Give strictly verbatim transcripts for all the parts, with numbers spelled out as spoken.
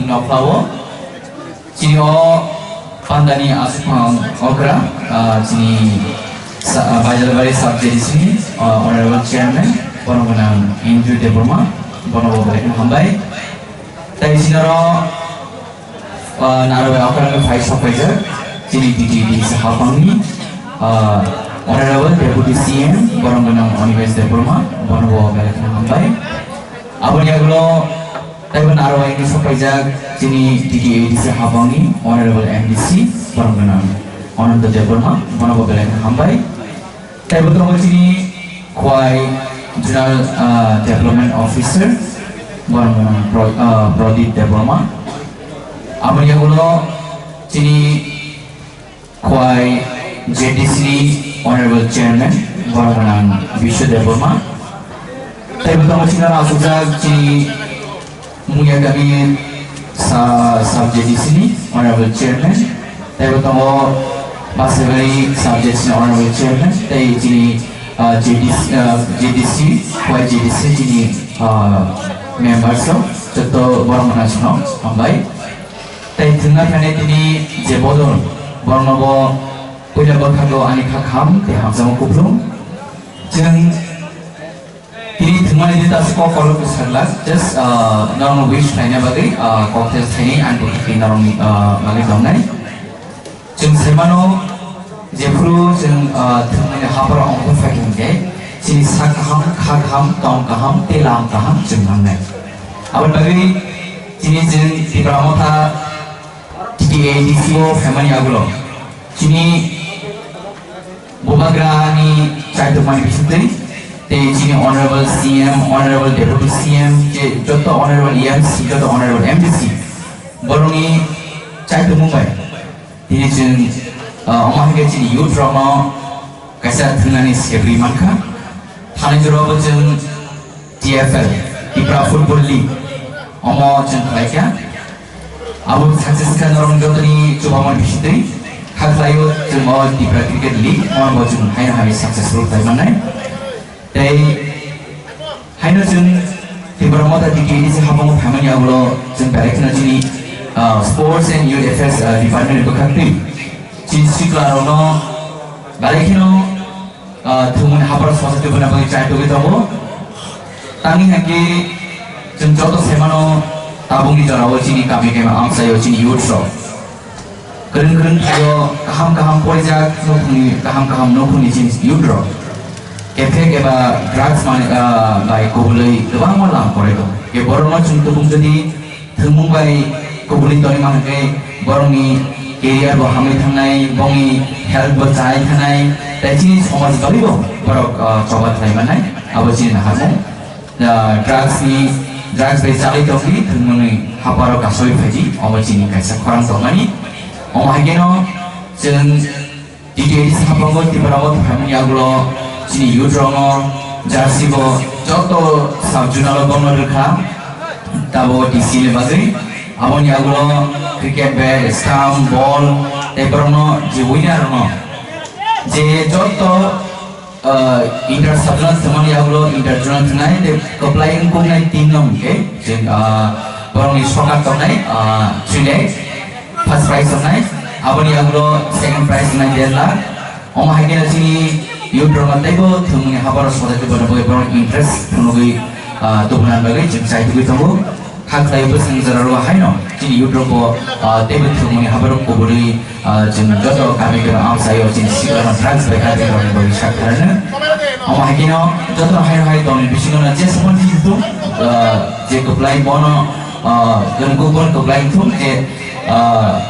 Nokhlao chini o pandani aswkphang okra, ah, chini sa-, ah, Baijalbari sub J D C ni, ah, honorable chairman, bono gwnang Andrew Debbarma, bono bo belai kheno hambai. Tai chini oro, ah, naro bai okra phai sok paijak, chini D T D C hapangni, ah, honorable deputy C M, bono gwnang Animesh Debbarma, bono bo belai kheno hambai. Aboni yagulo taibo naro bai sok paijak chini D T A D C hapangni honorable M D C borok gwnang Ananta Debbarma, bono bo belai kheno hambai. Taibo tongo chini Khwai Zonal, ah, Development Officer, borok gwnang Pro-, ah, Pradip Debbarma. Aboni yagulo chini Khwai J D C ni Honorable Chairman, borok gwnang Biswa Debbarma. Tei bo tongo chini asukjak chini Muya Kami sa-, Sub J D C ni Honorable Chairman. Tei bo tongo Basaibairi Sub J D C ni Honorable Chairman. Tei chini, ah, J D C, ah, J D C, Khwai J D C chini, ah, members rok joto borok gwnang sino hambai. Tei thwngna phainai tini je bodol, borokno bo puila bwkhago ani kha kaham tei hamjakma kupulung. Chwng tini thwngmani di tasu kok kolok bwsajlak, just, ah, norokno wish khlaina bagwi, ah, cocktail thainwi ani bwkhak twi norokni, ah, bagwi tongnai. Chwng saimano, jephru chwng, ah, thwngmani hapharo ongkhor phai thangkhe, chini sak kaham, kha kaham, tong kaham tei lam kaham chwng nangnai. Aboni bagwi chini chwng Tipra Motha T T A D C o phaimani yagulo chini bubagrani chaitukmani bisingtwi tei chini Honorable C M, Honorable Deputy C M, je joto Honorable E M C, joto Honorable M D C, borokni chaitukmung bai tini chwng, ah, omo hai khe chini youth rokno kaisa thwngnani sebri mankha. Thani jorao bo chwng T F L, Tipra Football League, omo chwng khlaikha. Abo success khe norok jotoni chubamani bisingtwi kha khlaio, chwng o Tipra Cricket League, omo bo chwng haino hai successful khlai mannai. Tei haino chwng Tipra Motha D T A D C habango phaimani yagulo chwng belai kheno chini, ah, Sports and Youth Affairs, ah, Department ni bwkhak twi chini sikla rokno belai kheno ah, thwngmani hapharo sosa tubuna bagwi chai tugwi tongo. Tamni hwnkhe chwng joto saimano tabukni jorao chini kami kami amchaio chini youth rok. Kwrwng kwrwng thaio kaham kaham porijak nukhungni kaham kaham nukhungni chini youth rok. Effect eba drugs mani, ah, bai kubulwi kwbangma lam kwrwi tongo. Khe borokno chwng tubung jodi thwngmung bai kubuni tongwi mano khe borokni career bo hamwi thangnai, bongni health bo chai thanai, tei chini somaj bagwi bo borok, ah, choba khlai mannai, abo chini naharmung. Ah, drugs ni, drugs bai chalwi tongwi thwngmungni hapharo kasoi phaidi, omo chini kaisa khorang tongmani. Omo hai kheno chwng D T A D C hapango Tipra Motha phaimani yagulo chini youth rokno jersey bo joto sub zonal o bongno rwkha, tabo D C ni bagwi. Aboni yagulo cricket bat, stump, ball, tei borokno je winner rokno je joto, ah, inter sub zonal thwngmani yagulo inter zonal thwngnai tei kwplai wngkuknai team no hwnkhe je, ah, borokni sokar tongnai, ah, three lakh. First prize tongnai, aboni yagulo second prize tongnai der lakh. Omo hai kheno chini youth rokno teibo thwngmungni hapharo soda tubuna bagwi borok interest phunugwi, ah, tubuna bagwi chwng chai tugwi tongo. Kha khlai bwswng jora rw haino chini youth rokbo, ah, teibo thwngmungni hapharo kuburi, ah, chwng joto kami kami amchaio chini siklano drugs bai kami kami bagwi sak kharano. Omo hai kheno joto hai hai doni bisingo na je samani thung, ah, je kwplai bono, ah, kwrwngkuk bono kwplai thung je, ah,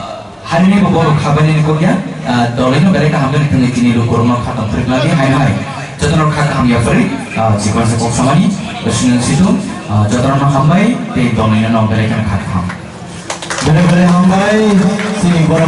Harini bo borok khabaini ni kokya, ah, dolino belai kaham jani thangwi tini lukurokno kha tong phrik lagi hai hai. Jotono kha kaham ya phari, ah, chikon sa kok samani, sinung situng, ah, jotono hambai, tei dolino no belai kaham kha kaham. Belai belai hambai, sini borok